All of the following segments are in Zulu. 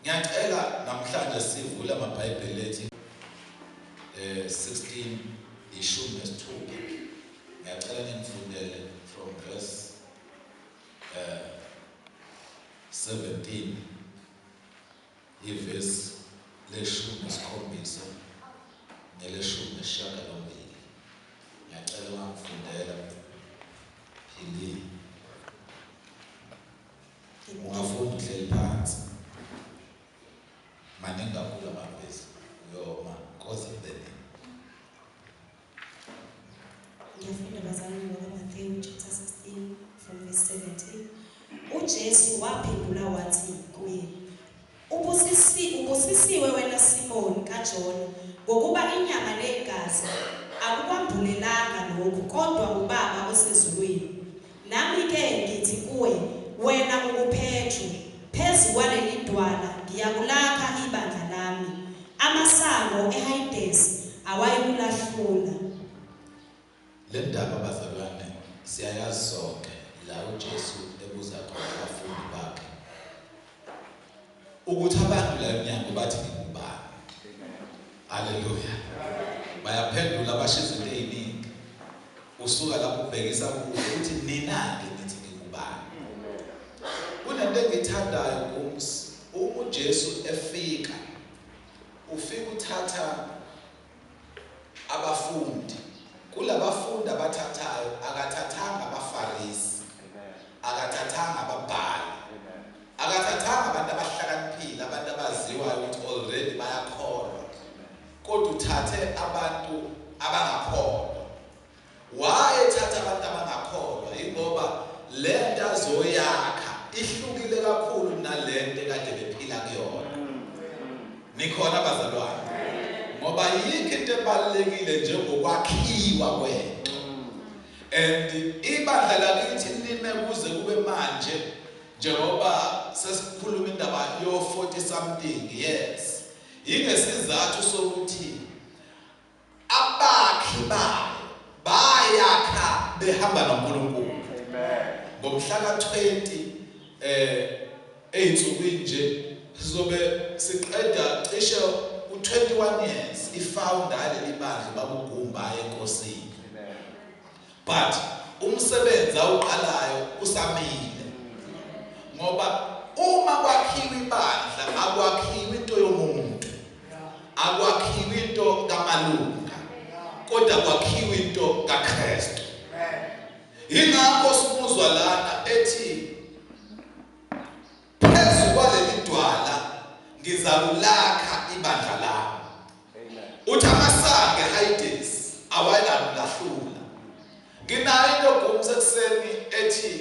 Ngiyacela namhlanje sivule amaBhayibheli ethi 16 16. Ngiyacela ningifundele from verse 17, ivesi 17 nele-18. Ngiyacela ungangifundela, Philile. Ungafunda uhleli phansi. Maningi kakhulu amavesi, uyoma koze kube nini? Ngiyafunda, bazalwane, ngakaMathewu chapter 16 from verse 17. UJesu waphendula wathi kuye, Ubusisiwe wena Simoni kaJona, ngokuba inyama negazi akukwambulelanga lokhu, kodwa uBaba osezulwini. Nami-ke ngithi kuwe, wena unguPetru, phezu kwaleli dwala ngiyakulakha ibandla lami, amasango eHayidesi awayikulahlula. Le ndaba, bazalwane, siyayazi sonke, la uJesu ebuza khona abafundi bakhe ukuthi abantu la emnyango bathi ngingubani. Haleluya. Bayaphendula, basho izinto eziningi. Usuka lapho ubhekisa kubo ukuthi nina-ke nithi ngingubani? Kunento engiyithandayo ngumsi uma uJesu efika, ufika uthatha abafundi. Kulabafundi abathathayo, akathathanga abaFarisi, akathathanga ababhali, akathathanga abantu abahlakaniphile, abantu abaziwayo ukuthi already bayakholwa, kodwa uthathe abantu abangakholwa. Wayethatha abantu abangakholwa ingoba lento azoyakha ihlukile kakhulu nalento ekade bephila kuyona. Nikhona, bazalwane? Ngoba yikho into ebalulekile njengokwakhiwa kwento, and ibandla lakithi lime kuze kube manje, njengoba sesikhuluma indaba yo 40 something years, ingesizathu sokuthi abakhi bayo bayakha behamba noNkulunkulu. Ngomhla ka-20 eyinsukwini nje sizobe siqeda cishe u21 years ifounder yaleli bandla, babuGumba, enkosini, but umsebenzi awuqalayo usamile, ngoba uma kwakhiwa ibandla akwakhiwa into yomuntu, akwakhiwa into kamalunga, kodwa kwakhiwa into kaKristu. Ingakho simuzwa lana ethi, "Phezu kwaleli dwala ngizakulakha ibandla lami." Uthi amasango eHades awayinakulahlula. Nginayo into gumse ekuseni ethi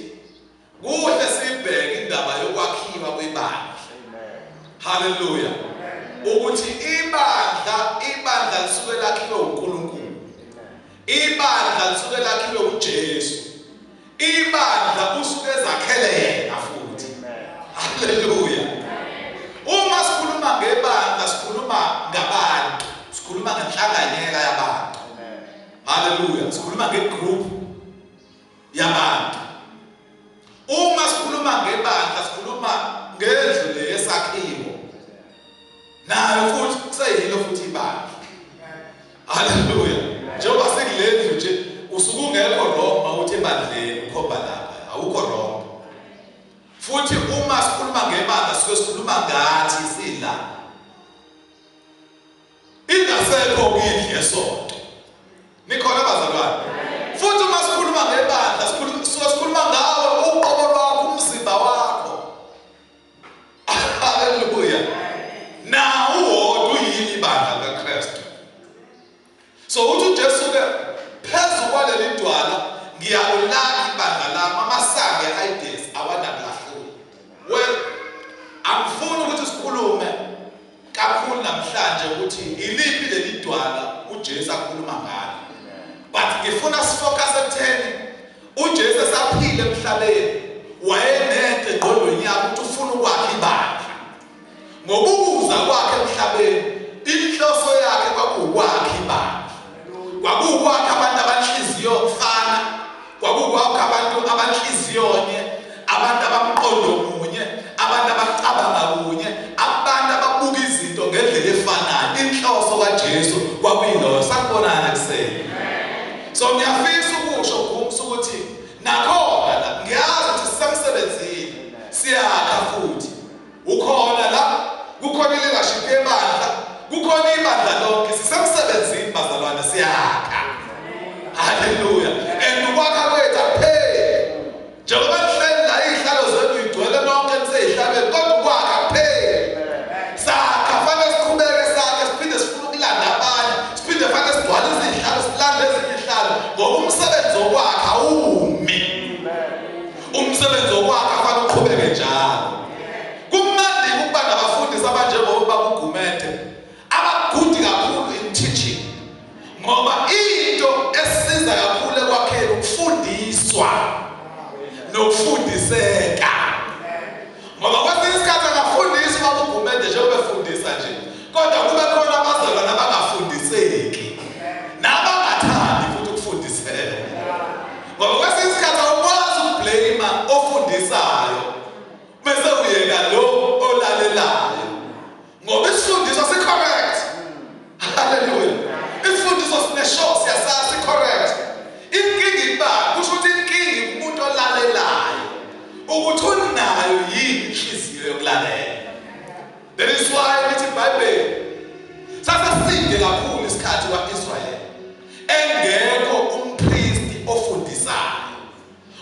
kuhle sibheke indaba yokwakhiwa kwebandla. Haleluya. Ukuthi ibandla lisuke lakhiwe uNkulunkulu, ibandla lisuke lakhiwe uJesu, ibandla usuke ezakhele yena futhi. Haleluya. Uma sikhuluma ngebandla sikhuluma ngabantu, sikhuluma ngenhlanganyela yabantu. Haleluya. Sikhuluma ngegroup yabantu. Uma sikhuluma ngebandla sikhuluma ngendlu le yesakhiwo, nayo futhi kuseyilo futhi ibandla. Haleluya. Njengoba sikulendlu nje, usuke ungekho wrong mawuthi ebandleni, ukhomba lapha, awukho wrong. Futhi uma sikhuluma ngebandla sisuke sikhuluma ngathi sila, ingasekho indlu yesonto. Nikhona, bazalwane? Futhi uma sikhuluma ngebandla suke sikhuluma ngawe uqobo lwakho, umzimba wakho. Haleluya. Na uwodwa uyini ibandla likaKristu. So uthi uJesu ke, "Phezu kwaleli dwala ngiyakulakha ibandla lami, amasango eHades awanakulahlula." Well, angifuni ukuthi sikhulume kakhulu namhlanje ukuthi iliphi leli dwala uJesu akhuluma ngalo, but ngifuna sifocus ekutheni uJesu esaphila emhlabeni wayenento engqondweni yakhe ukuthi ufuna ukwakha ibandla. Ngokubuza kwakhe emhlabeni, inhloso yakhe kwakuwukwakha ibandla, kwakuwukwakha abantu abanhliziyo fana, kwakuwukwakha abantu abanhliziyonye, abantu abamqondo munye, abantu abacabanga kunye, abantu. Umsebenzi wokwakha kufanele uqhubeke njalo. Kumnandi ukuba nabafundisi abanjengoba bakuGumede abagudi kakhulu in teaching ngoba into esiza kakhulu ekwakheni ukufundiswa nokufundiseka. Ngoba kwesinye isikhathi akafundisi ubaba uGumede njengoba efundisa nje, kodwa kube khona abazalwane abangafundiseki nabangathandi futhi ukufundiseka. Ngoba kwesinye isikhathi awukwazi ukublame ofundisayo bese uyeka lo olalelayo. Ngoba isifundiso si correct. Hallelujah. Isifundiso sineshow siyasazi correct. Inkinga iba kusho ukuthi inkinga umuntu olalelayo ukuthi unayo yini inhliziyo yokulalela. That is why lithi iBhayibheli saseside kakhulu isikhathi kwa-Israyeli engekho umpristi ofundisayo.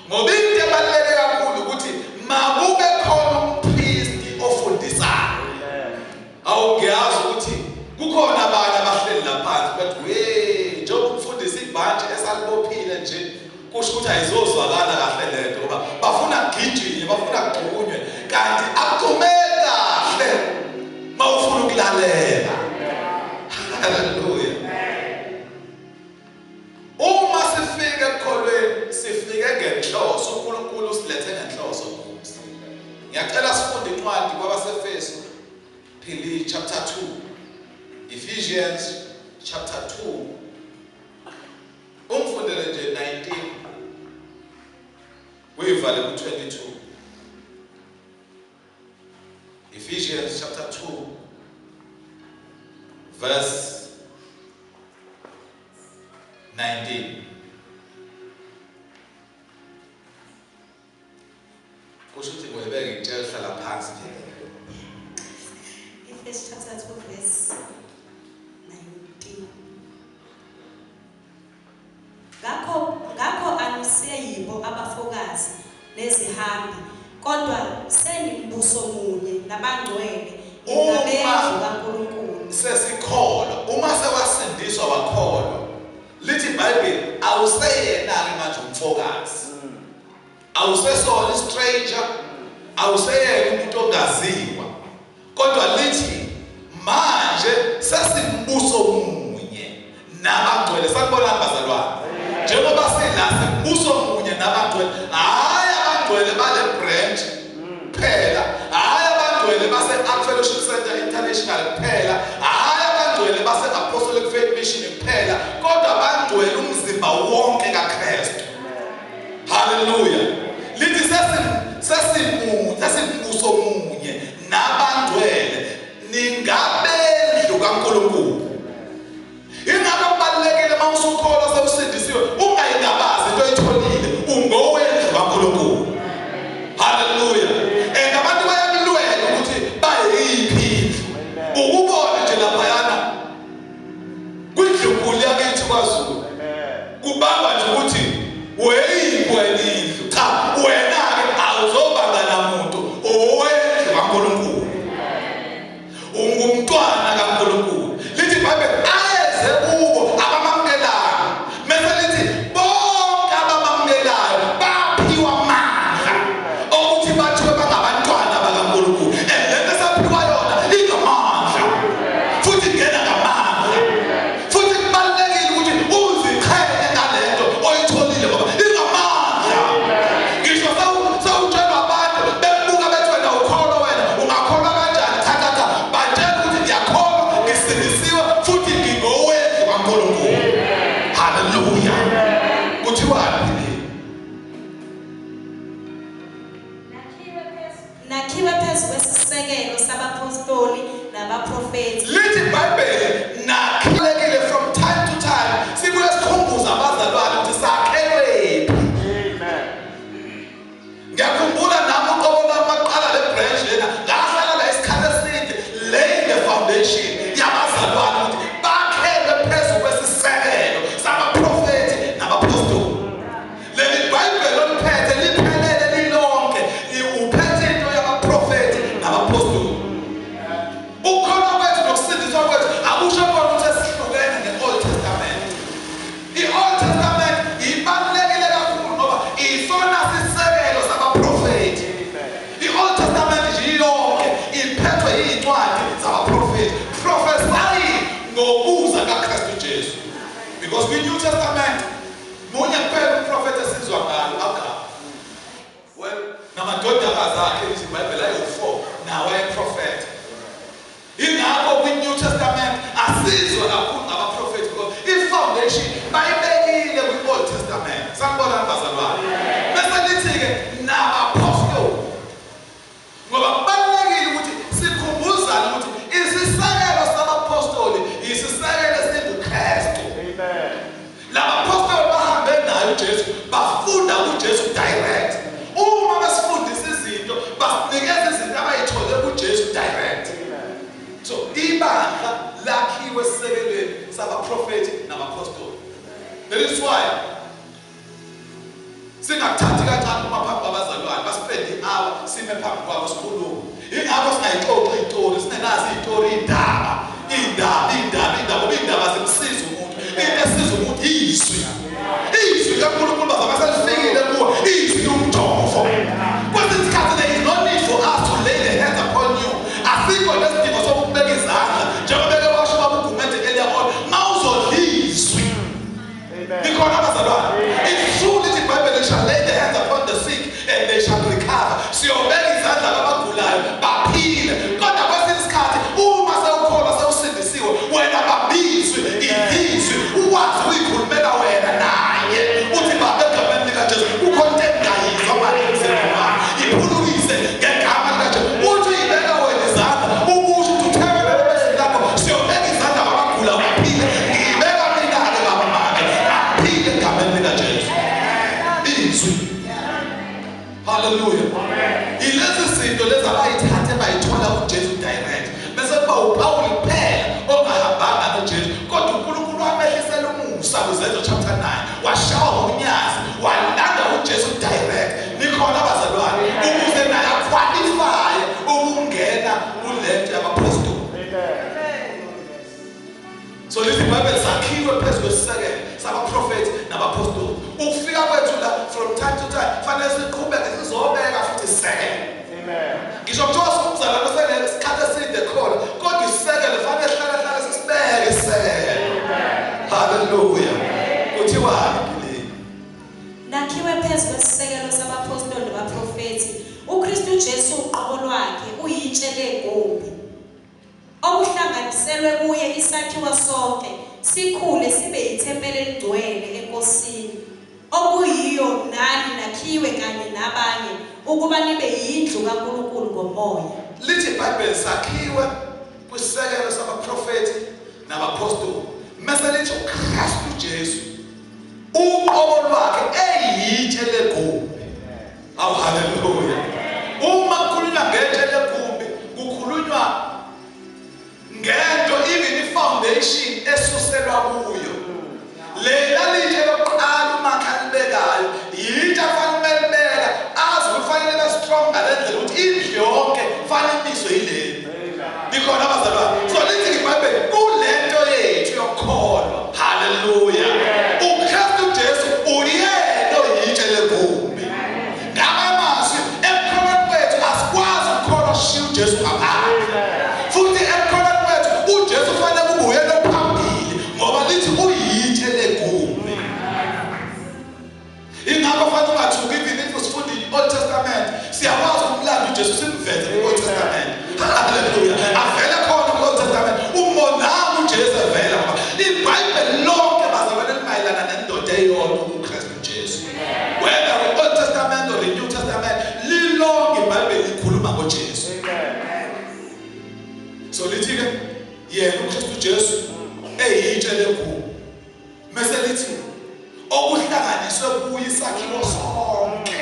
Ngoba into ebaluleke kakhulu ukuthi makube khona umpristi ofundisayo. Awu ngiyazi ukuthi kukhona abanye abahleli laphansi bathi we njengoba umfundisi ibhantshi esalibophile nje kusho ukuthi ayizozwakala kahle lento ngoba bafuna kugijinye bafuna kugxunywe kanti akume kahle mawufuna ukulalela. Hallelujah. Uma sifika ekukholweni sifike ngenhloso, uNkulunkulu usilethe ngenhloso kuze. Ngiyacela sifunde incwadi kwabaseFesu phili chapter 2. Ephesians chapter 2. Ungifundele nje 19 uyivale ku-22. Ephesians chapter 2 verse 19. Kusho ukuthi ngoyibeke ngitshela hlala phansi nje. Efesu chapter 2 verse 19. Ngakho ngakho aniseyibo abafokazi nezihambi, kodwa senimbuso munye nabangcwele, ningabendlu kaNkulunkulu. Sesikholwa, uma sewasindiswa wakholwa, lithi iBhayibheli awuseyena-ke manje umfokazi. Awusesona istranger, awuseyena umuntu ongaziwa. Kodwa lithi manje sesimbuso munye nabangcwele. Sanibonani bazalwane. Njengoba sila simbuso munye nabangcwele, hhayi abangcwele bale branch kuphela, hhayi abangcwele base-Ark Fellowship Center International kuphela, hhayi abangcwele base-Apostolic Faith Mission kuphela, kodwa abangcwele umzimba wonke kaKristu. Haleluya. Lithi sesimunye, sesimbuso munye nabangcwele ningabendlu kaNkulunkulu. Ingakho kubalulekile uma usukholwa sewusindisiwe ungayingabazi into oyitholile, ungowendlu kaNkulunkulu. Haleluya. And abantu bayakulwela ukuthi bayeyiphi indlu. Ukubona nje laphayana kwindlunkulu yakithi kwaZulu kubangwa nje ukuthi weyiphi wena indlu cha wena-ke awuzobanga namuntu owendlu kaNkulunkulu ungumntwana kaNkulunkulu lithi iBhayibheli ayeze kubo abamamukelayo mese lithi bonke abamamukelayo baphiwa amandla okuthi bathiwe bangabantwana bakaNkulunkulu and lento esaphiwa yona ingamandla futhi ingena ngamandla futhi kubalulekile ukuthi uziqhenye ngalento oyitholile ngoba ingamandla ngisho sewutshelwa abantu bekubuka bethi wena ukholwa wena ungakholwa kanjani cha cha cha batshela ukuthi ngiyakholwa ngisindisiwe futhi ngingowendlu kaNkulunkulu haleluya kuthiwani Nakhiwe phezu kwesisekelo sabaphostoli nabaprofethi. Lithi iBhayibheli nakhelekile from time to time sibuye sikhumbuze abazalwane ukuthi sakhelwephi. Amen. Ngiyakhumbula nami uqobo lami maqala le branch lena ngahlala la isikhathi eside laying the foundation yabazalwane ukuthi bakhelwe phezu kwesisekelo sabaprofethi nabaphostoli. Leli Bhayibheli oliphethe liphelele lilonke, uphethe into yabaprofethi nabaphostoli. Ukukholwa kwethu nokusindiswa kwethu akusho kona ukuthi Amadodakazi akhe iBhayibheli ayi-4 nawo ayeprofetha. Ingakho kwi-New Testament asizwa kakhulu ngabaprofethi because i-foundation bayibekile kwi-Old Testament. Sanibonani bazalwane. Bese lithi-ke nabapostoli, ngoba kubalulekile ukuthi sikhumbuzane ukuthi isisekelo sabapostoli isisekelo esinguKristu. Amen. Labapostoli bahambe naye uJesu, bafunda kuJesu direct. Uma besifundisa izinto, basinikeza izinto abayithole kuJesu direct. So ibandla lakhiwe esisekelweni sabaprofethi nabapostoli. That is why singakuthathi kancane uma phambi kwabazalwane basipende i-hour sime phambi kwabo sikhulume. Ingakho singayixoxi iy'tori, singenazo iy'tori, iy'ndaba, iy'ndaba, iy'ndaba, iy'ndaba, ngoba iy'ndaba zimsiza umuntu. Into esiza umuntu izwi. Izwi likaNkulunkulu bazalwane selifikile kuwe, izwi liwumjovo. Kwesinye isikhathi there is no need for us to lay the hands upon you. Asikho nesidingo sokubeka izandla njengoba beke washo baba uGumede earlier on, mawuzodla izwi. Amen. Nikhona abazalwane? It's true lithi iBhayibheli, they shall lay the hands upon the sick and they shall recover. Siyobeka izandla kwabagulayo baphile. Kodwa kwesinye isikhathi uma sewukholwa sewusindisiwe, wena babizwe ilizwi ukwazi ukuyikhulumela wena naye. Uthi baba egameni likaJesu kukhona into engingayizwa manje emzimbeni wami. Iphulukise ngegama likaJesu. Uthi uyibeka wena izandla ukusho ukuthi uthembele ebezwi lakho. Siyobeka izandla kwabagulayo baphile. Ngiyibeka mina-ke baba manje aphile egameni likaJesu. Izwi. Hallelujah. Ilezi zinto lezi abayithathe bayithola kuJesu direct. Bese kuba uPaul kuphela ongahambanga noJesu, kodwa uNkulunkulu wamehlisela umusa kuZenzo chapter 9. Washawa ngomnyazi, walanda uJesu direct. Nikhona abazalwane, ukuze naye aqualify ukungena kulento yabapostoli. Amen. So lithi iBhayibheli sakhiwe phezu kwesisekelo sabaprofethi nabapostoli. Ukufika kwethu la from time to time fanele siqhubeke sizobeka futhi isisekelo. Amen. Ngisho kuthiwa umzalwane osenesikhathi eside khona, kodwa isisekelo fanele sihlale hlale sisibeke isisekelo. Hallelujah. Kuthiwani Gileni? Nakhiwe phezu kwesisekelo sabapostoli nabaprofethi, uKristu Jesu uqobo lwakhe uyitshe legumbi, okuhlanganiselwe kuye isakhiwo sonke sikhule sibe yithempeli elingcwele eNkosini, okuyiyo nani nakhiwe kanye nabanye ukuba nibe yindlu kaNkulunkulu ngomoya. Lithi iBhayibheli sakhiwe kwisisekelo sabaprofethi nabapostoli. Mase lithi uKristu Jesu uqobo lwakhe eyitshe legumbi. Awu haleluya. Uma kukhulunywa ngetshe legumbi kukhulunywa ngento even i-foundation esuselwa kuyo. Lela litshe lokuqala umakhi alibekayo yitshe afanele belibeka azi ukuthi fanele be strong ngale ndlela ukuthi indlu yonke fanele imiswe yileli. Nikhona abazalwane? So lithi iBhayibheli kulento yethu yokukholwa. Haleluya. uKristu Jesu uyena oyitshe legumbi. Ngamanye amazwi ekukholweni kwethu asikwazi ukukholwa sishiye uJesu ngaphandle. Futhi ekukholweni kwethu uJesu kufanele kube uyena ophambili ngoba lithi uyitshe legumbi. Ingakho fanele ungathuki even if sifunda i-Old Testament siyakwazi ukumlanda uJesu simveze ku-Old Testament. Hallelujah. Avele khona ku-Old Testament. Umonami uJesu evela ngoba iBhayibheli lonke bazalwane limayelana nendoda eyodwa uKristu Jesu. Whether we-Old Testament or the New Testament, lilonke iBhayibheli likhuluma ngoJesu. Amen. So lithi ke yena uKristu Jesu eyitshe legumbi. Mase lithi okuhlanganiswe kuye isakhiwo sonke.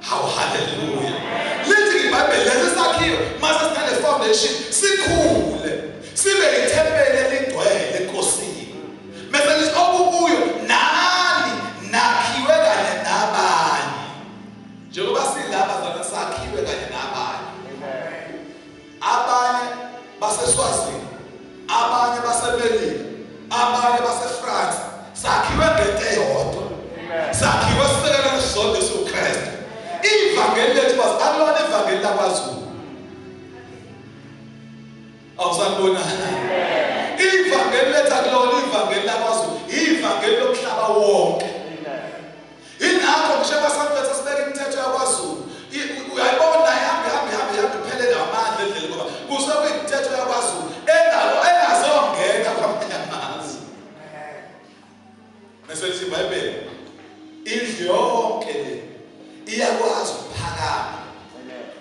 Hawu haleluya. Lithi iBhayibheli lesi sakhiwo mase sinale foundation sikhule sibe ithempeli elingcwele eNkosini. Mase lithi okukuyo nani nakhiwe kanye nabanye. Njengoba silapha zona sakhiwe kanye nabanye. Amen. Abanye baseSwazini, abanye baseMelika, abanye baseFrance, sakhiwe ngento eyodwa. Amen. Sakhiwe sisekelo esisodwa esiwuKristu. Ivangeli lethu bas akulona ivangeli lakwaZulu. Awusanibonani. Ivangeli lethu akulona ivangeli lakwaZulu, ivangeli lomhlaba wonke. Amen. Ingakho ngisho emasontweni sesibeka imithetho yakwaZulu. Uyayibona iyakwazi ukuphakama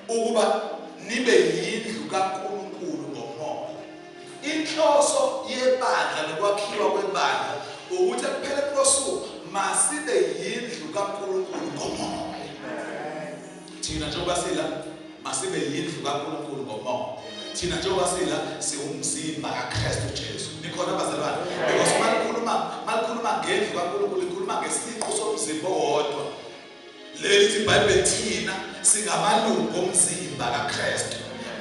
ukuba nibe yindlu kaNkulunkulu ngomoya. Inhloso yebandla nokwakhiwa kwebandla ukuthi ekupheleni kosuku masibe yindlu kaNkulunkulu ngomoya. Thina njengoba sila masibe yindlu kaNkulunkulu ngomoya. Thina njengoba sila siwumzimba kaKristu Jesu. Nikhona bazalwane? Because malikhuluma ngendlu kaNkulunkulu likhuluma ngesiqu somzimba owodwa. Leli lithi iBhayibheli thina singamalungu omzimba kaKristu.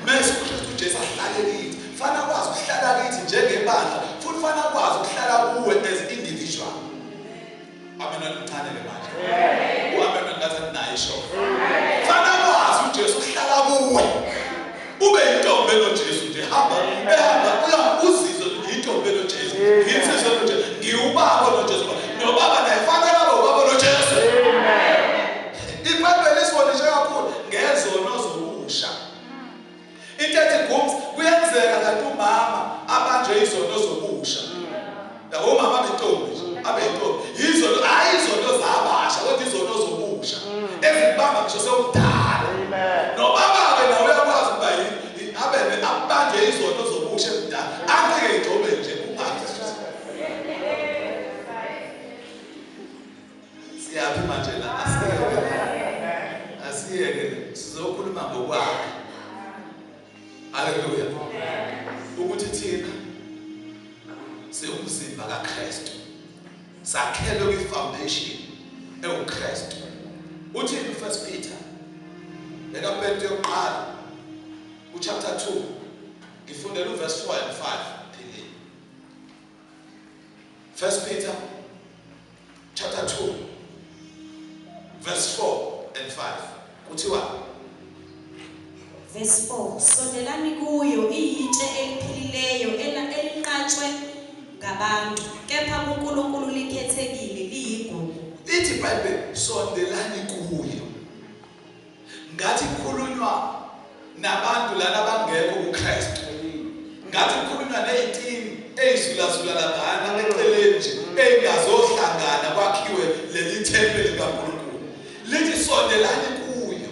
Mase uKristu Jesu ahlale kithi, fana kwazi ukuhlala kithi njengebandla, futhi fana kwazi ukuhlala kuwe as individual. Amen mncane ke manje. Amen ngathi naye isho. Fana kwazi uJesu uhlala kuwe. Ube intombi enoJesu nje, hamba ehamba uzizwe intombi enoJesu. Nginsizwe noJesu, ngiwubaba noJesu. Nobaba naye fana nabo ubaba noJesu. IBhayibheli lisibonise kakhulu ngezono zokusha. Into ethi gums kuyenzeka kanti umama abanjwe izono zokusha. Yabo umama bentombi nje, abentombi. Izono hayi izono zabasha kodwa izono zokusha. Ezibamba ngisho sewumdala. Nobaba ke nawe uyakwazi ukuba abe abanjwe izono zokusha emdala. Ancike igcobe nje ungathi. Siyaphi manje la? Asiyeke. Sizokhuluma ngokwakhe. Haleluya. Ukuthi thina siwumzimba kaKristu. Sakhelwe kwifoundation ewuKristu. Uthi in 1 Peter leka Petro yokuqala uchapter 2 ngifundela uverse 4 and 5 philile. 1 Peter chapter 2 verse 4 and 5 kuthiwa Verse 4 Sondelani kuyo iyitshe eliphilileyo elinqatshwe ngabantu kepha kuNkulunkulu likhethekile liyigugu. Lithi iBhayibheli sondelani kuyo. Ngathi kukhulunywa nabantu lana abangekho kuKristu. Ngathi kukhulunywa nezitini ezizulazula laphana eceleni nje engazohlangana kwakhiwe leli thempeli likaNkulunkulu. Lithi sondelani kuyo.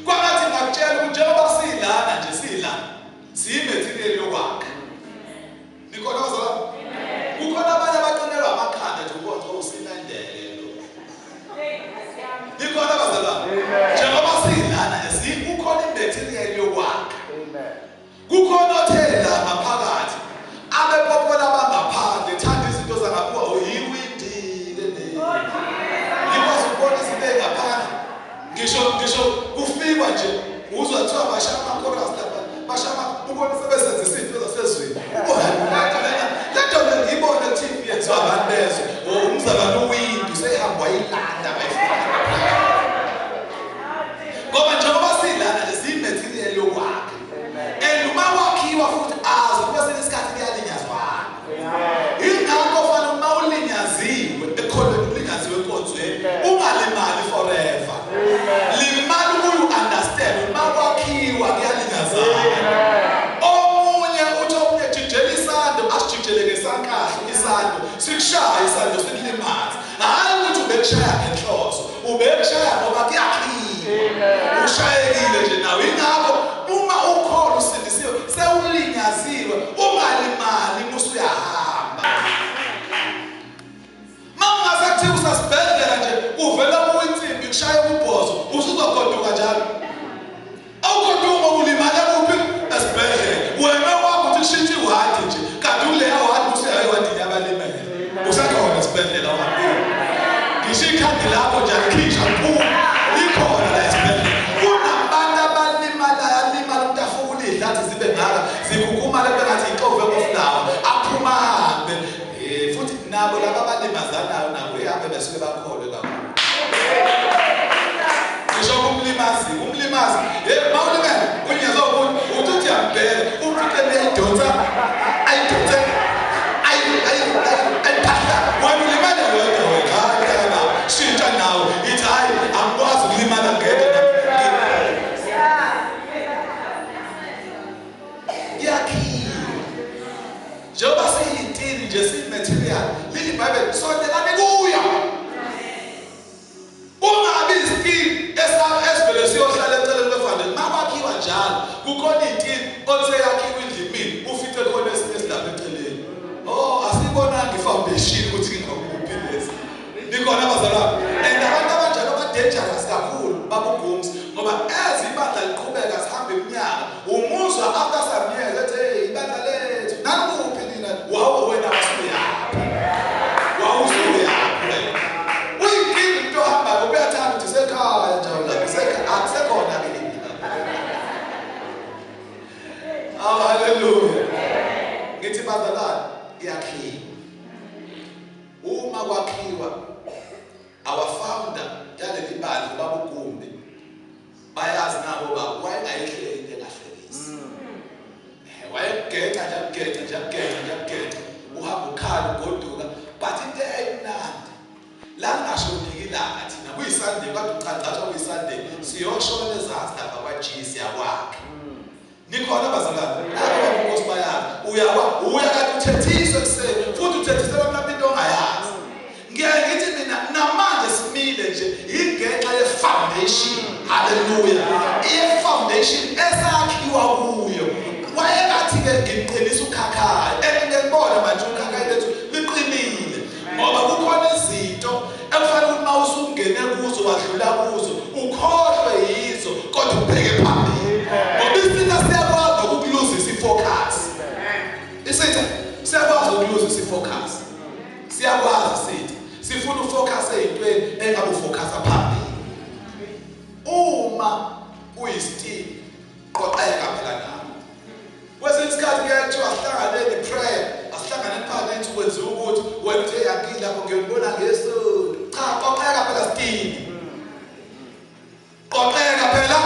Kwangathi ngakutshela ukuthi njengoba silana nje silana siyimaterial yokwakha. Nikhona bazalwane? Kukhona abanye abaqinelwa amakhanda nje ubona usilandele lo. Nikhona bazalwane? Njengoba silana nje kukhona imaterial yokwakha. Kukhona othela ngaphakathi abepopola abangaphandle thanda izinto zangaphuwa oyiwindile le. Ngikwazi ukubona izinto ezingaphandle. Ngisho kufikwa nje uzwa kuthiwa bashaya ama-chorus lapha bashaya ubone sebesenzisa izinto zasezweni. Ubona lento le ngiyibone ku-TV yenziwa abantu bezwe. Umzalwane uwindi usehamba wayilanda wayifaka. Ngoba njengoba silana nje siyimaterial yokwakha. And uma wakhiwa futhi azi kwesinye isikhathi kuyalinyazwana. Ingakho fanele uma ulinyaziwe ekholweni ulinyaziwe enkonzweni ungalimali forever. Limali ukuyu understand uma kwakhiwa kuyalinyazana. Omunye uthi omunye jijela isando asijijele ngesankahlu isando sikushaya isando sikulimaze. Hayi ukuthi ubekushaya ngenhloso, ubekushaya ngoba kuyakhiwa. Ushayekile nje nawe. Ingakho uma ukhona usindisiwe sewulinyaziwe ungalimali musuyahamba. Mawungase kuthiwa usasibhedlela nje uvela kuwinsimbi kushaya ubhozo usuzogoduka njalo. Awugoduka ngoba ulimale kuphi esibhedlela. Wena wakho uthi kushintsha iwadi nje kanti kuleya wadi usuya ewadini yabalimele. Usakhona esibhedlela uhambile. Ngisho ikhadi lakho nje alikhishwa liphuma likhona la esibhedlela. Kunabantu abalimala Kukhona intini othe yakhiwe indlu imile, ufice khona esinye esilapha eceleni. Oh, asibonanga ifoundation ukuthi ngakuphi lesi. Nikhona abazalwane. And abantu abanjalo ba dangerous kakhulu babugums, ngoba as ibandla liqhubeka sihamba iminyaka, umuzwa after some years ethi hey ibandla lethu nakuphi nina, wawu wena usuyaphi? Wawusuyaphi wena? Uyinkinga into ohambayo uyathanda ukuthi sekhaya njalo lapha sekhaya akusekhona ke. Oh, hallelujah. Ngithi bazalwane iyakhiwa. Uma kwakhiwa our founder yaleli bandla ubaba uGumbi, bayazi nabo baba wayengayihleli into engahlekisi. Wayegeca nje ageca nje ageca nje ageca, uhamba ukhala ugoduka, but into eyimnandi la ngashoniki ilanga thina kuyiSunday, kade ucangcatha kuyiSunday, siyoshona ezansi lapha kwa-G siyakwakha. Nikhona bazalwane, labo babuNkosi bayazi, uyakwa uya kade uthethiswe ekuseni futhi uthethiselwa mhlawumbe into ongayazi. Ngiyaye ngithi mina namanje simile nje ingenxa ye-foundation. Hallelujah. I-foundation esakhiwa kuyo. Wayekathi-ke ngiqinisa ukhakhayi, and ngiyakubona manje ukhakhayi lethu liqinile, ngoba kukhona izinto ekufanele ukuthi uma usungene kuzo wadlula kuzo ukhohlwe yizo, kodwa ubheke phambili, ngoba isitha siyakwazi ukukuluzisa ifocus. Isitha siyakwazi ukukuluzisa ifocus, siyakwazi sithi sifuna ufocus ey'ntweni engabe ufocusa phambili. Uma uyisitini qoqeka phela nawe. Kwesinye isikhathi kuyaye kuthiwa asihlanganeni prayer, asihlanganeni phakathi kwenziwa ukuthi wena uthe yakini lapho ngiyonibona ngesonto. Cha, qoqeka phela sitini, qoqeka phela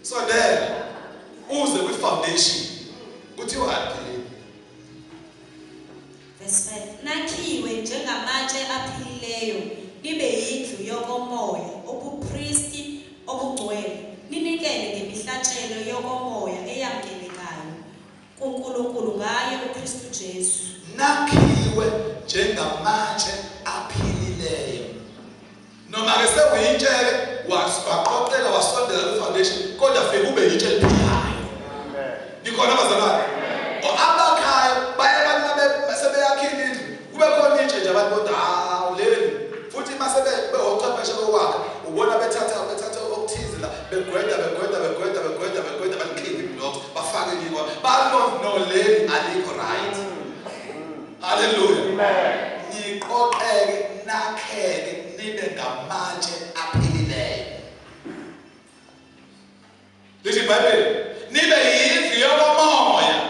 sondela uze kwi-foundation. Kuthiwani? Verse 5. Nakhiwe njengamatshe aphilileyo nibe yindlu yokomoya, ubupristi obungcwele, ninikele ngemihlatshelo yokomoya eyamukelekayo kuNkulunkulu ngaye uKristu Jesu. Nakhiwe njengamatshe aphilileyo. Noma ke sewuyitshele waqoqeka wasondela kwi-foundation, kodwa fike ube yitshe eliphilayo. Nikhona abazalwane? Abakhayo baye abantu sebeyakhile indlu, kube khona itshe nje abantu kodwa hawu leli. Futhi mase bewochwepheshe bokwakha, ubona bethatha okuthize la, begweda begweda begweda begweda begweda, balikhiphe iblocks bafake elinye, babona no leli alikho right. Hallelujah. Niqoqeke nakheke nibe ngamatshe aphilileyo. Lithi iBhayibheli nibe yindlu yokomoya,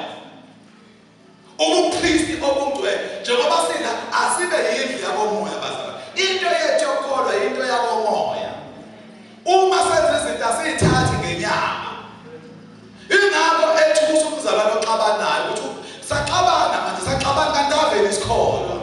ubupristi obungcwele. Njengoba sila asibe yindlu yakomoya bazalwane. Into yethu yokukholwa into yakomoya. Uma senza izinto asiyithathi ngenyama. Ingakho ethusa umzalwane oxabanayo ukuthi saxabana manje, saxabana kanti avele isikholwa.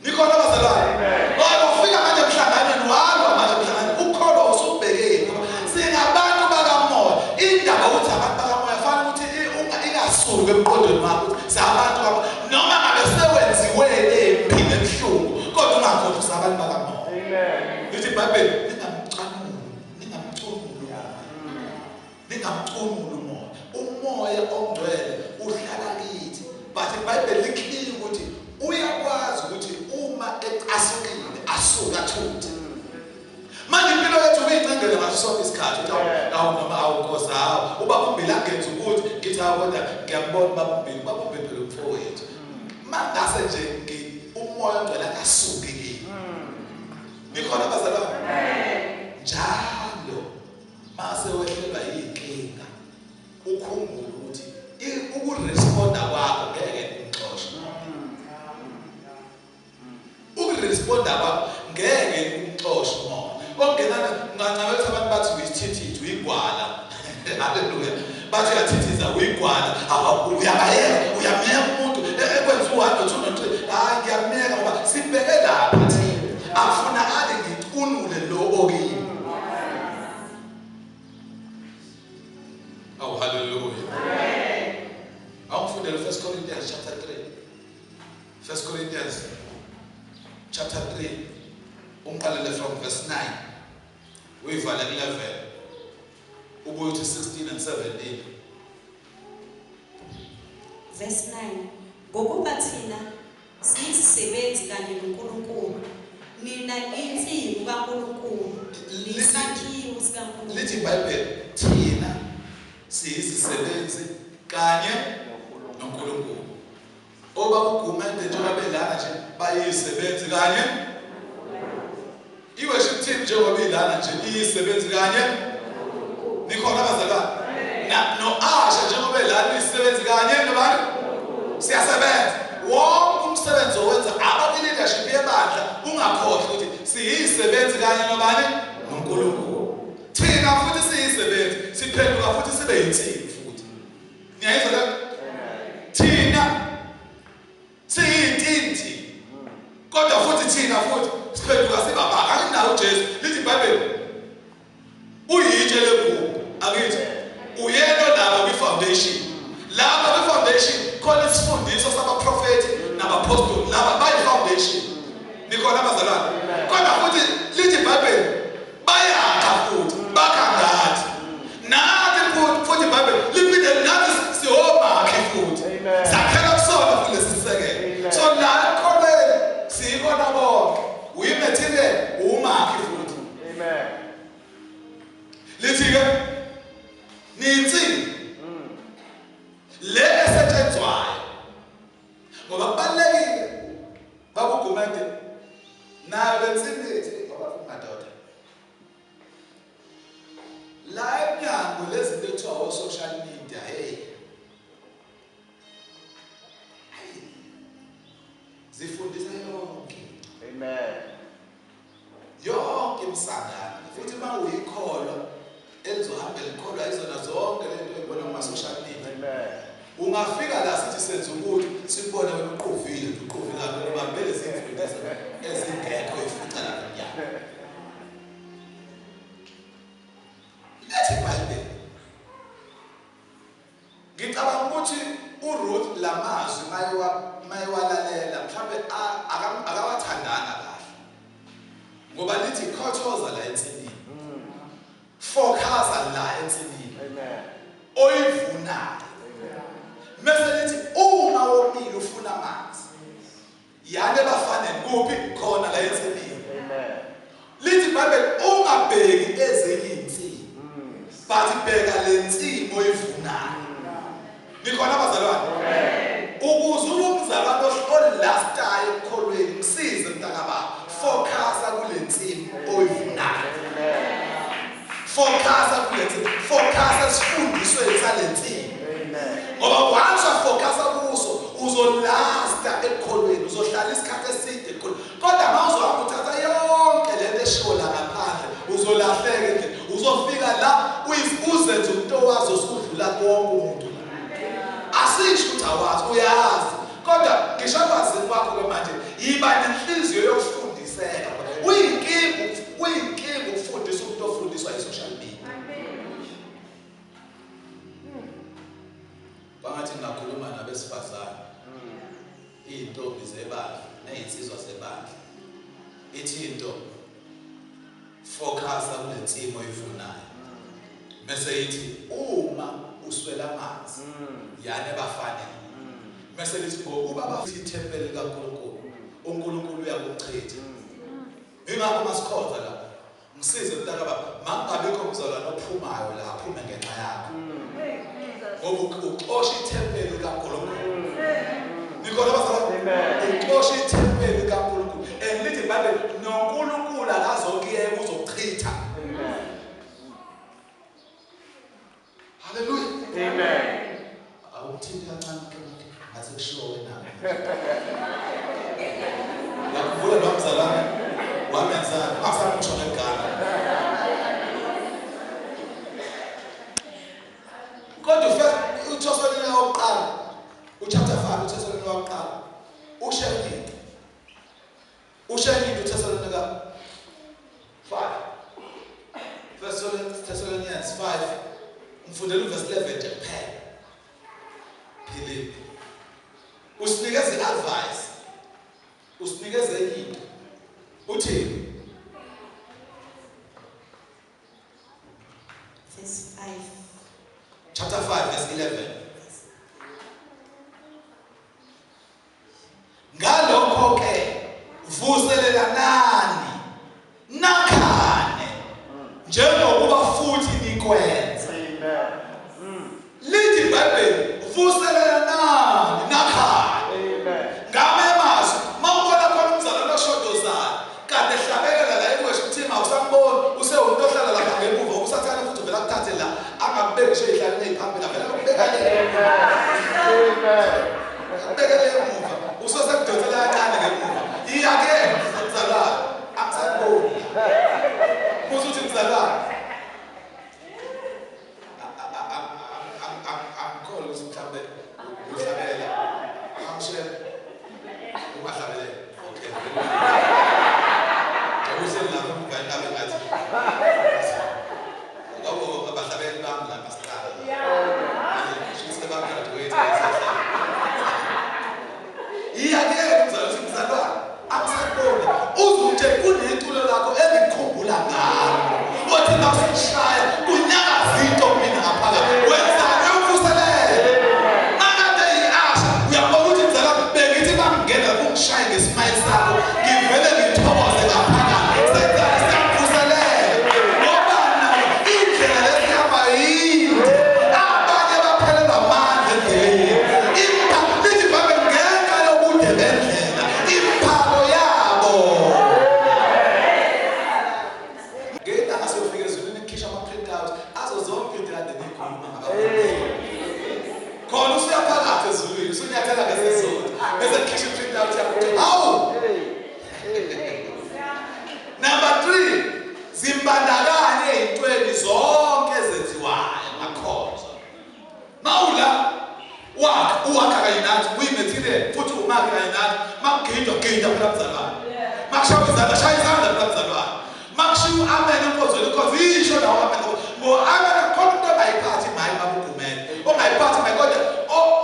Nikhona abazalwane? Ngoba ufika manje emhlanganweni walwa manje emhlanganweni, ukukholwa usubhekeni. Singabantu bakamoya. Indaba ukuthi abantu bakamoya fanele ukuthi ingasuki emqondweni wakho ukuthi singabantu bakamoya. Noma ngabe sewenziwe empi nebuhlungu, kodwa ungakhohlwa sabantu bakamoya. Amen. Lithi iBhayibheli ningamcunuli, ningamcunuli umoya. Ningamcunuli umoya. Umoya ongcwele uhlala kithi. But iBhayibheli liclear ukuthi uyakwazi ukuthi uma ecasukile asuka athuthe. Manje impilo yethu uyincengele ngaso sonke isikhathi ukuthi awu noma awu Nkosi, hawu ubaba uMbili angenza ukuthi ngithi hawu kodwa ngiyambona ubaba uMbili, ubaba uMbili phela umfowethu. Mangase nje umoya ongcwele akasuki kimi. Nikhona abazalwane? Njalo mase wehlelwa yinkinga ukhumbule ukuthi ukuresponda kwakho ngeke kumxoshe. Ukuresponda kwakho ngeke kumxoshe umoya. Ongena ngancametha abantu bathi uyisithithithi, uyigwala. Hallelujah. Bathi uyathithiza, uyigwala. Uyabayeka, uyamyeka umuntu ekwenza u1 no 2 no 3. Hayi ngiyamyeka ngoba sibheke lapha thina. Akufunakali ngicunule lo okimi. Oh hallelujah. Amen. Awufundele 1 Corinthians chapter 3. 1 Corinthians chapter 3. Umqalele from verse 9. Uyivale ku 11. Ubuye uthi 16 and 17. Verse 9 Ngokuba thina siyizisebenzi kanye noNkulunkulu nina insimu kaNkulunkulu nisakhiwo sikaNkulunkulu. Lithi iBhayibheli thina siyizisebenzi kanye noNkulunkulu. Oba uGumede njengoba belana nje bayisebenzi kanye i-worship team njengoba ilana nje iyisebenzi kanye nikhona bazalwane na no-Asha njengoba elana iyisebenzi kanye nobani siyasebenza wonke umsebenzi owenza abakwi-leadership yebandla ungakhohlwa ukuthi siyisebenzi kanye nobani noNkulunkulu thina futhi siyisebenzi siphenduka futhi sibe yinsimbi futhi niyayizwa le thina siyintinti kodwa futhi thina futhi siphenduka sibabaka anginawo uJesu lithi iBhayibheli uyitshe legugu akithi uyena laba kwi-foundation laba kwi-foundation khona isifundiso sabaprofethi nabapostoli laba bayi-foundation nikhona abazalwane kodwa futhi lithi iBhayibheli bayakha futhi bakha ngathi nathi futhi futhi iBhayibheli liphinde nathi siwomakhi futhi sakhela kusona futhi lesisekelo so la ekholweni siyikona bonke uyi-material umakhi futhi. Amen. Lithi ke ninsimbi le esetshenzwayo ngoba kubalulekile babugumede nayo le nsimbi ethi ngoba madoda la emnyango lezinto ekuthiwa o-social media hey hey zifundisa yonke Amen. Yonke imisangano futhi uma uyikholwa elizohamba likholwa izona zonke lento oyibona kuma-social media. Amen. Ungafika la sithi senza ukuthi sikubone wena uqovile uqovile kabi ubambe lezi mfundiso ezingekho ifica la emnyango. Lethi iBhayibheli. Ngicabanga ukuthi uRuth lamazwi mayewalalela mhlawumbe akawathandanga kahle. Ngoba lithi khothoza la ensimini. Focusa la ensimini. Amen. Oyivunayo. Amen. Mase lithi uma womile ufuna amanzi. Yani bafanele kuphi khona la ensimini. Amen. Lithi iBhayibheli ungabheki ezinye izinsimi. But bheka le nsimi oyivunayo. Nikhona abazalwane? Ukuze ube umzalwane olastayo ekukholweni, ngisize mntakababa. Focusa kule nsimi oyivunayo. Focusa kule nsimi. Focusa esifundisweni sale nsimi. Amen. Ngoba once wafocusa kuso uzolasta ekukholweni, uzohlala isikhathi eside ekukholweni. Kodwa uma uzohamba uthatha yonke lento eshiwo la ngaphandle, uzolahleka nje. Uzofika la uzenze umuntu owazi osudlula konke umuntu la. Asisho ukuthi awazi, uyazi. Kodwa ngisho akwazini kwakho ke manje, yiba nenhliziyo yokufundiseka. Uyinkinga, uyinkinga ukufundisa umuntu ofundiswa i-social media. Bangathi ngingakhuluma nabesifazane, iy'ntombi zebandla ney'nsizwa zebandla. Ithi into focusa kule nsimo oyifunayo. Mese ithi uma uswela amanzi yani bafanele. Mese lithi ngokuba bathi ithempeli likaNkulunkulu, uNkulunkulu uyakuchitha. Ingakho masikhonza la. Ngisize mntaka baba, makungabikho mzalwane ophumayo la aphume ngenxa yakho. Ngoba uxosha ithempeli likaNkulunkulu. Nikhona bazalwane? Amen. Uxosha ithempeli likaNkulunkulu. And lithi iBhayibheli noNkulunkulu akazokuyeka uzochitha. Amen. Hallelujah. Amen. Awumthinti kancane ke ngathi kushiwo wena. Ngakuvula lo mzalwane wamenzani ungasamusho ngegama. Kodwa first uThesalonika wokuqala uchapter 5 uThesalonika wokuqala usho into. Usho into uThesalonika 5. First Thessalonians 5 umfundela uverse 11 nje kuphela. Philip usinikeza i-advice, usinikeza enye into. Uthi Verse Verse 5. Chapter 5 verse 11. Ngalokho ke vuselelanani nakhane njengokuba futhi nikwenza. Amen. Lithi iBhayibheli vuselelanani nakhane. Amen. Ngamanye amazwi, mawubona khona umzalwane oshodozayo kade ehlabelela la e-worship team, awusamboni, usewumuntu ohlala lapha ngemuva, usathane futhi uvela akuthathe la, angakubeki ngisho ey'hlalweni ey'phambili, avele akubeka le. Amen. Akubeke le emuva, usosekudonsela kancane ngemuva. Iya ke mzalwane, angisakuboni. Buza uthi mzalwane, angikholwa ukuthi mhlawumbe uhlabela, angamshela. Ungahlabelela. Okay. Njengoba uhleli lapha emuva entabeni ngathi. Ngoba abahlabeli bami lapha siqala. Shuthi sebagraduate bayahlabela. Iya ke mzalwane, uthi mzalwane, angisakuboni. Uze uthe kuneculo lakho engikukhumbula ngalo. Othi mawusishaya kunyakaza into kumina ngaphakathi. Wenzani uvuselele? Makade yi-asha, uyabona ukuthi mzalwane bengithi mangingena kungishaye ngesmile sakho, ngivele ngithokoze ngaphakathi. Senzani siyavuselela. Ngoba nayo indlela lesihamba yinde. Abanye baphelelwa amandla endleleni. Lithi iBhayibheli ngenxa yobude bendlela, imphako yabo. Ngelanga siyofika ezulwini kukhishwa ama-print out azo zonke into kade niyikhuluma ngabaphambili. Khona usuya phakathi ezulwini, usunyathela ngesizotha. Bese kukhishwa i-print out yakho uthi, hawu! Number 3, zimbandakanye ey'ntweni zonke ezenziwayo makhonzo. Mawula wakha, uwakha kanye nathi, uyi-material futhi umakhe kanye nathi. Makugidwa, gida phela mzalwane. Makushawa izandla, shaya izandla phela mzalwane. Makushiwo amen enkonzweni, inkonzo isho nawo amen. Ngo-amen akukhona umuntu ongayiphathi imali babugumele. Ongayiphathi imali kodwa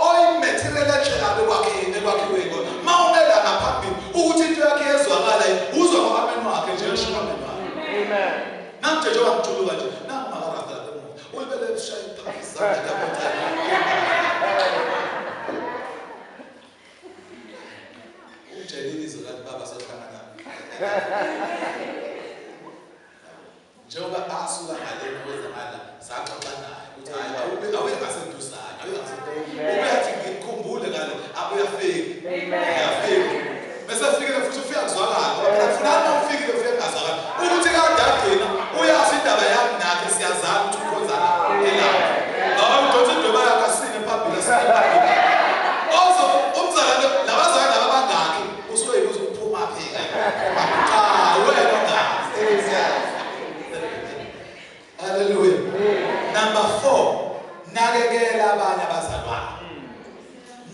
oyi-material enhle kabi ekwakheni, ekwakhiweni. Kodwa mawumela ngaphambili ukuthi into yakhe yezwakala, uzwa ngo-amen wakhe nje, esho amen wakhe. Amen. Namje njengoba ngijuluka nje, nangu makarasta lapha emuva. Ulibele eshaya phansi izandla lapho. Ungitshelile izwi lathi baba sohlangana. Njengoba asuka ngale weza ngala, saxoxa naye ukuthi hayi awube awuye ngaseduzane, awuye ngaseduzane. Ubethi ngikukhumbule ngale, abuyafika. Uyafika. Bese fikile futhi ufika kuzwakala. Ngoba phela kufunani uma ufikile ufike kungazwakali. Ukuthi kade agcina uyazi indaba yami nakhe siyazana ukuthi ukhonzana elapha. Ngoba udonsa indweba yakhe asine phambili asine phambili. Ozo umzalwane labazalwane laba bangakhi usuke yibuza ukuphuma phi ke. Cha wena ongazi. Hallelujah. Number 4, nakekela abanye abazalwane.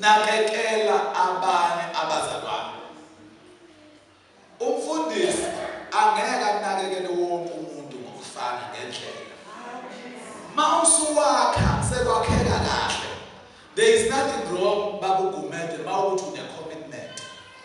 Nakekela abanye abazalwane. Umfundisi angeke anakekele wonke umuntu ngokufana ngendlela. Mawusuwakha sekwakheka kahle. There is nothing wrong babugumede mawukuthi une commitment.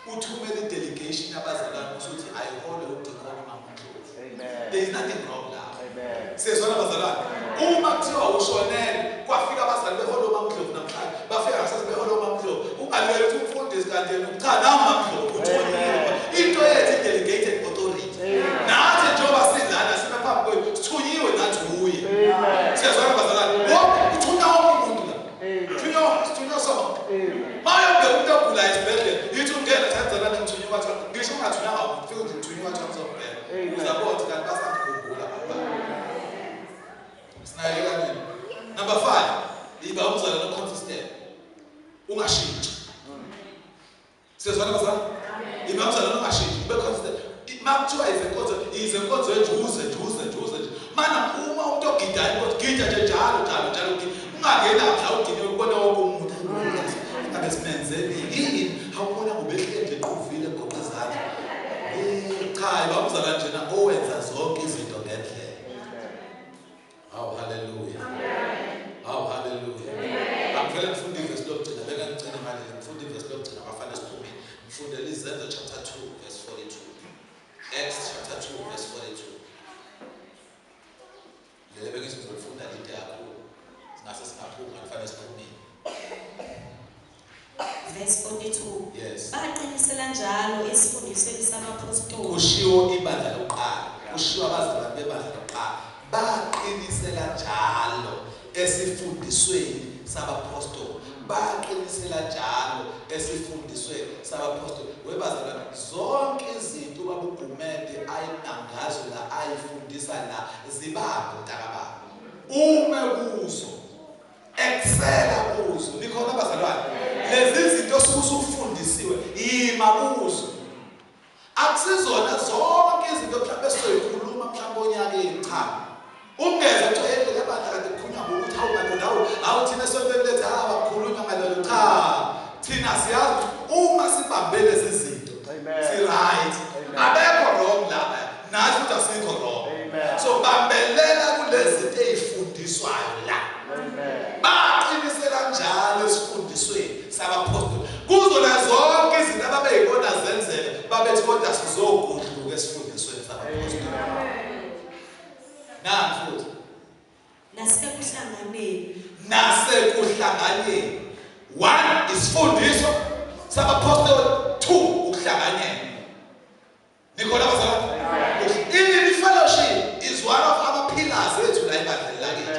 Uthumele i-delegation yabazalwane usuthi ayihole udikoni uMamndlovu. Amen. There is nothing wrong lapho. Amen. Siyezwana bazalwane. Uma kuthiwa ushonele kwafika abazali behole uMamndlovu namhlanje, bafika ngasese behole uMamndlovu. Ungalibeli ukuthi umfundisi kanti yena cha nawu uMamndlovu uthonyiwe. Into yethu i-delegated authority. Nathi njengoba silana sime phambi kwethu sithunyiwe nathi uye. Amen. Siyezwana bazalwane. Wonke uthunywa wonke umuntu la. Amen. Uthunywa sithunywa sonke. Amen. Mawuyobheka umuntu ogulayo esibhedlela, yithi ungena thatha ngithunywe kwathiwa ngisho ungathunywanga umuntu, ufike uthi ngithunywe kwathiwa ngizobheka. Amen. Uzabona ukuthi kanti basangikhumbula baba. Sinakekela nini? Number 5, iba umzalwane consistent. Ungashintshi. Siyezwana bazalwane? Iba umzalwane ungashintshi, ube consistent. Makuthiwa izenkonzo, izenkonzo ejuze, juze, juze nje. Mana uma umuntu ogidayo inkonzo, gida nje njalo, njalo, njalo. Ungangena mhla ugidile ukubona wonke umuntu. Ngabe simenzeni yini? Awubona ngobehle nje quvile goqa izandla. Cha, iba umzalwane njena owenza zonke izinto ngendlela. Hawu haleluya. Hawu haleluya. Angivele ngifunde ivesi lokugcina, beke ngigcine manje ngifunde ivesi lokugcina bafana siphumile. Ngifundele Izenzo chapter 2 verse 42. Acts chapter 2 verse 42. Lele beke sizolifunda lide. nabaphostoli. Kushiwo ibandla lokuqala, kushiwo abazalwane bebandla lokuqala, baqinisela njalo esifundisweni sabaphostoli, baqinisela njalo esifundisweni sabaphostoli. Webazalwane, zonke izinto ubaba uGumede ayinangazo la, ayifundisa la, zibambe mntakababa, ume kuzo, excela kuzo. Nikhona bazalwane? Lezi zinto osuke usufundisiwe, yima kuzo. Akusizona zonke izinto mhlawumbe esizoyikhuluma mhlawumbe onyakeni, cha. Ungeze kuthiwa hey le bandla kade kukhulunywa ngokuthi hawu madoda, hawu hawu thina esontweni lethu awakhulunywa ngalelo. Cha, thina siyazi ukuthi uma sibambe lezi zinto si-right, abekho wrong lapha, nathi futhi asikho wrong. So bambelela kulezi zinto ey'fundiswayo la. Baqinisela njalo esifundisweni sabaphostoli kuzona zonke izinto ababeyibona zenzeka, babethi kodwa sizogudluka esifundisweni sabaphostoli. Nani futhi? Nasekuhlanganeni. Nasekuhlanganyeni. One, isifundiso sabaphostoli. Two, ukuhlanganyela. Nikhona bazalwane? Even fellowship is one of our pillars ethu la ebandleni lakithi.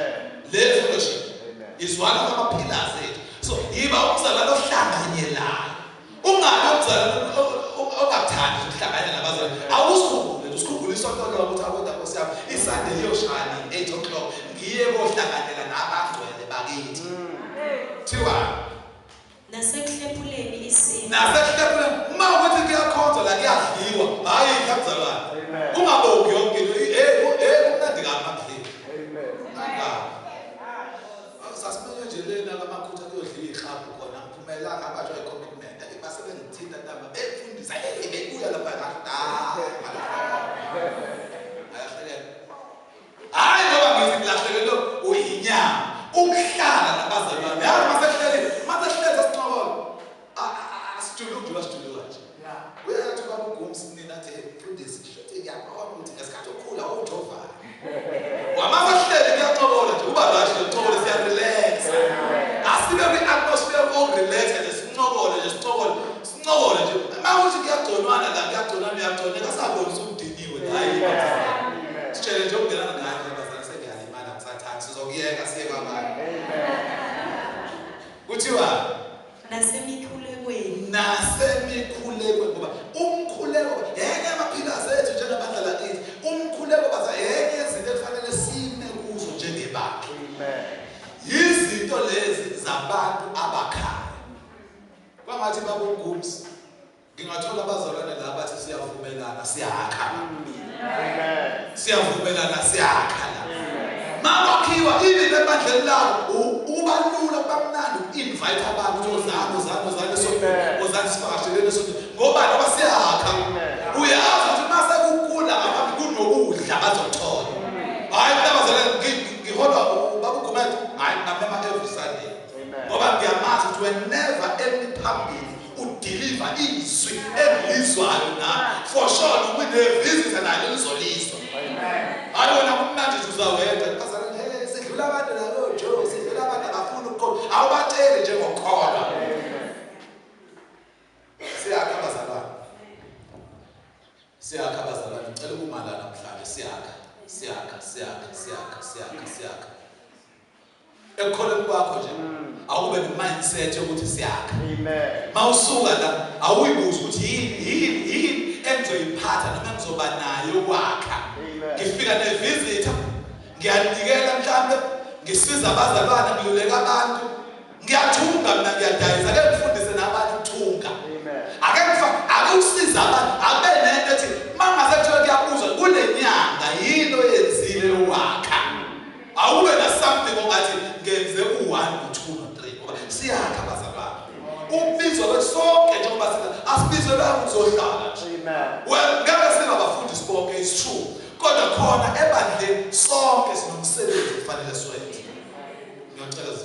Le fellowship is one of our pillars ethu. So yiba umzalwane ohlanganyelayo, ungabi umzalwane ongakuthandi ukuhlanganyela nabazalwane. Awusikhumbule, usikhumbule isonto lokho ukuthi akodwa Nkosi yami, iSunday liyoshaya 8 o'clock, ngiye kohlanganyela nabangcwele bakithi. Thiwa Nasekuhlephuleni isinkwa. Nasekuhlephuleni. Uma ukuthi kuyakhonzwa la, kuyadliwa, hhayi mzalwane, ungabongi yonke into. Eh, kumnandi kabi makudliwa. Sasimenye nje lena kamakhutha kuyodliwa iklabhu khona, ngiphumelanga, abatshwa i-commitment base bengithinta ntamba befundisa, hey, bebuya lapha, ngathi ngalahlekela. Hhayi ngoba ngithi ngilahlekelwe uyinyama, ukuhlala nabazalwane. Yazi masehleli, masehlezi esincokola, asijuluki nje, wasijuluka nje. Uyathi ubaba uGumsi nina athi, mfundisi, shothi ngiyabona ukuthi ngesikhathi okhula wawujovana. Wamasehleli kuyancokola nje, kuba right nje, uncokole, siyarelaxa. Asibe kwi-atmosphere okurelaxa nje, sincokole nje, sincokole, sincokole nje. Uma kuthi kuyagconwana la, kuyagconwana, uyagconeka, singaboni usudiniwe. Hhayi, sitshele nje ukungenana ngayo nje bazalwane, sengiyalimala, ngisathanda, sizokuyeka siye kwabanye. Kuthiwa Nasemikhulekweni. Nasemikhulekweni, ngoba umkhuleko yenye yama-pillars ethu njengabandla lakithi. Umkhuleko baza yenye yezinto ekufanele sime kuzo njengebandla. Yizinto lezi zabantu abakhayo. Kwangathi baba uGumsi ngingathola abazalwane la bathi siyavumelana, siyakha, siyavumelana, siyakha la. Makwakhiwa even ebandleni lakho, uba lula, kuba mnandi uku-invite abantu ukuthi ozani, ozani, ozani esontweni, ozani sivakasheleni esontweni, ngoba ngoba siyakha. Uyazi ukuthi mase kukula ngaphambi kunokudla bazokuthola. Hhayi mina bazalwane, ngiholwa ubaba uGumede, hhayi ngamema every Sunday, ngoba ngiyamazi ukuthi whenever emi phambili udeliver izwi engilizwayo nami, for sure noma une-visitor nayo lizolizwa. Hayi wena kumnandi nje uzawedwa, bazalwane, hey, sidlula abantu la Joe, sidlula abantu abafuna ukukholwa, awubatsheli njengokholwa. Siyakha bazalwane, siyakha bazalwane. Ngicela ukuma la namhlanje. Siyakha, siyakha, siyakha, siyakha, siyakha, siyakha. Ekukholweni kwakho nje awube ne-mindset yokuthi siyakha. Mawusuka la awuyibuza ukuthi yini, yini, yini engizoyiphatha noma engizoba nayo ukwakha. Ngifika ne-visitor, ngiyanikela, mhlambe ngisiza abazalwane, ngiluleka abantu, ngiyathunga mina, ngiyadayisa, ake ngifundise nabantu ukuthunga, ake ngifake, ake usize abantu, abe nento ethi mangase kuthiwa kuyabuzwa kule nyanga yini oyenzile ukwakha, awube na something ongathi ngenze u-1, u-2, no-3, ngoba siyakha bazalwane. Ukubizwa kwethu sonke njengoba sina asibizelwanga ukuzohlala nje. Well, ngeke singabafundisi bonke, it's true, kodwa khona ebandleni sonke sinomsebenzi okufanele siwenze. Ngiyacela.